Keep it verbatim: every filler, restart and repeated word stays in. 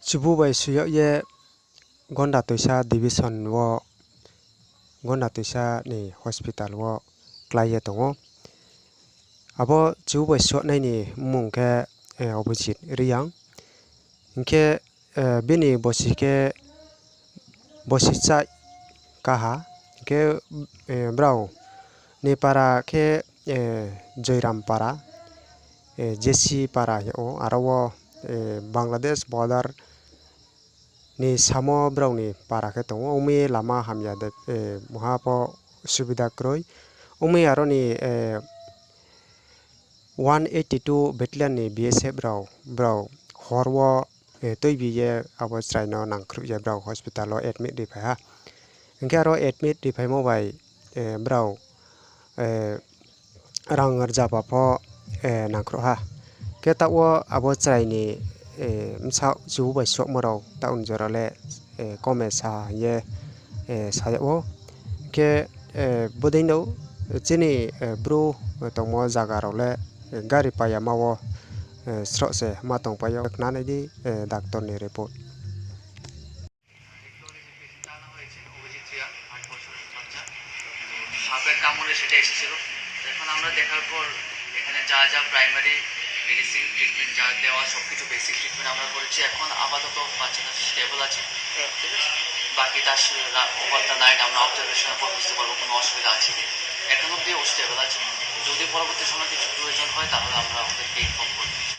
Chubu bai soi yag ye Gonda Toisa division wo, Gonda Toisa ni hospital wo klái ye tong ou. Abo chubu bai soi yagnai ni mmung khe Abhijit Reang. Hing khe bini bosi khe bosi chai kaha. Hing khe brao ni para khe Joiram para, Jesi para hing ou, aro wo Bangladesh border ni samo brao ni para khe tong ou. Ong mi lama hamya de, mungha pho subida kroi. Ong mi aro ni one eighty two battalion ni B S F rao, brao hor wo tuibi ye abo chrai no nangkhruh ye brao hospital wo admit ri phai ha. Hing khe aro admit ri phaimo bai brao rang rzaba pho nangkhruh ha. Khe taoh wo abo chrai ni bsa chubu bai somo rao taoh ni jora le kome sa hing ye sa yag ou. Khe bodei no chini Bru tongmo zaga rao le gari payama wo sroh se ma tongpai ou. Khnanai di doctor ni report. সাপের কামড়ে সেটা এসেছিল। তো এখন আমরা দেখার পর এখানে যা যা প্রাইমারি মেডিসিন ট্রিটমেন্ট যা দেওয়া, সবকিছু বেসিক ট্রিটমেন্ট আমরা করেছি। এখন আপাতত বাচ্চাটা স্টেবল আছে, ঠিক আছে? বাকি তার ওভার দ্য নাইট আমরা অবজারভেশনের পর বুঝতে পারবো কোনো অসুবিধা আছে কি। এখন অবধি ও স্টেবল আছে। যদি পরবর্তী সময় কিছু প্রয়োজন হয়, তাহলে আমরা